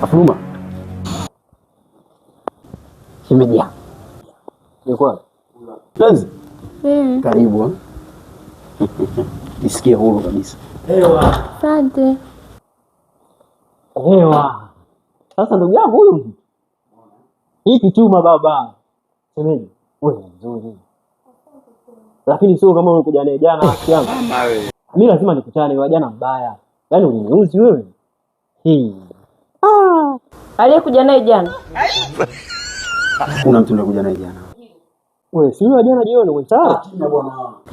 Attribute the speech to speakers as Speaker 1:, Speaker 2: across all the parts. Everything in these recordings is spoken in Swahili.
Speaker 1: Afuruma.
Speaker 2: Shemeji yangu.
Speaker 1: Ni Penzi. Karibu. Nisikie huru kabisa.
Speaker 2: Hewa.
Speaker 3: Asante.
Speaker 2: Hewa. Sasa ndugu yangu huyu hiki chuma baba. Shemeji, wewe ni mzuri. Lakini sio kama ulikuja naye jana rafiki yangu. Mimi lazima nikutane na jana mbaya. Yaani uliniuzi wewe. Hii.
Speaker 3: Ah. Aliyekuja naye jana.
Speaker 1: Kuna mtu nilikuja naye jana.
Speaker 2: Wewe si yule jana jioni umemsahau?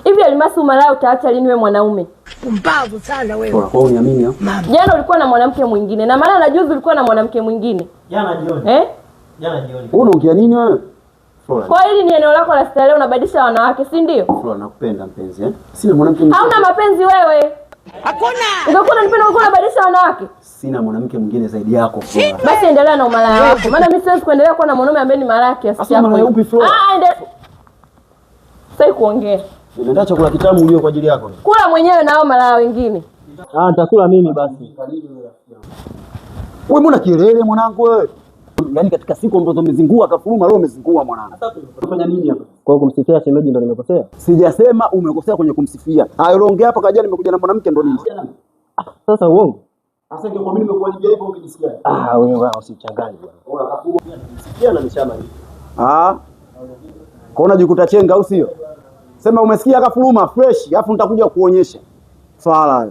Speaker 3: Hivi Almasi, umalaya utaacha lini wewe mwanaume?
Speaker 4: Pumbavu sana wewe.
Speaker 1: Bora kwa uniamini.
Speaker 3: Jana ulikuwa na mwanamke mwingine na maana na juzi ulikuwa na mwanamke mwingine.
Speaker 2: Jana jioni.
Speaker 3: Eh?
Speaker 2: Jana jioni.
Speaker 1: Wewe unaongea nini wewe? Flora.
Speaker 3: Kwa hili ni eneo lako la starehe, unabadilisha wanawake, si ndio?
Speaker 1: Flora, nakupenda mpenzi eh? Sina mwanamke mwingine.
Speaker 3: Hauna mapenzi wewe.
Speaker 4: Hakuna.
Speaker 3: Ungekuwa unanipenda ungekuwa unabadilisha wanawake.
Speaker 1: Sina mwanamke mwingine zaidi yako Flora.
Speaker 3: Basi endelea na umalaya wako. Maana mimi siwezi kuendelea kuwa na mwanaume ambaye ni malaya kiasi
Speaker 1: Sasa
Speaker 3: chako.
Speaker 1: malaya upi Flora?
Speaker 3: Ah, endelea. Sasa kuongea.
Speaker 1: Nimeandaa chakula kitamu ujue kwa ajili yako.
Speaker 3: Kula mwenyewe na hao malaya wengine.
Speaker 2: Ah, nitakula mimi basi.
Speaker 1: Wewe mbona kielele mwanangu wewe? Yaani katika siku ambazo umezingua kafuruma leo umezingua mwanangu. Unafanya nini hapa?
Speaker 2: Kwa kumsifia shemeji ndo nimekosea?
Speaker 1: Sijasema umekosea kwenye kumsifia. Hayo uliongea hapa kajana nimekuja na mwanamke ndo nini?
Speaker 2: Sasa uongo.
Speaker 1: Sasa ingekuwa mimi nimekuharibia hivyo ungejisikia.
Speaker 2: Ah, wewe usichanganye bwana. Wewe kafuruma kumsifia na nishamaliza.
Speaker 1: Ah. Kwa unajikuta chenga au sio? Sema umesikia kafuruma fresh, alafu nitakuja kuonyesha. Swala.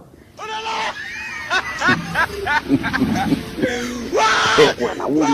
Speaker 1: Wanaume.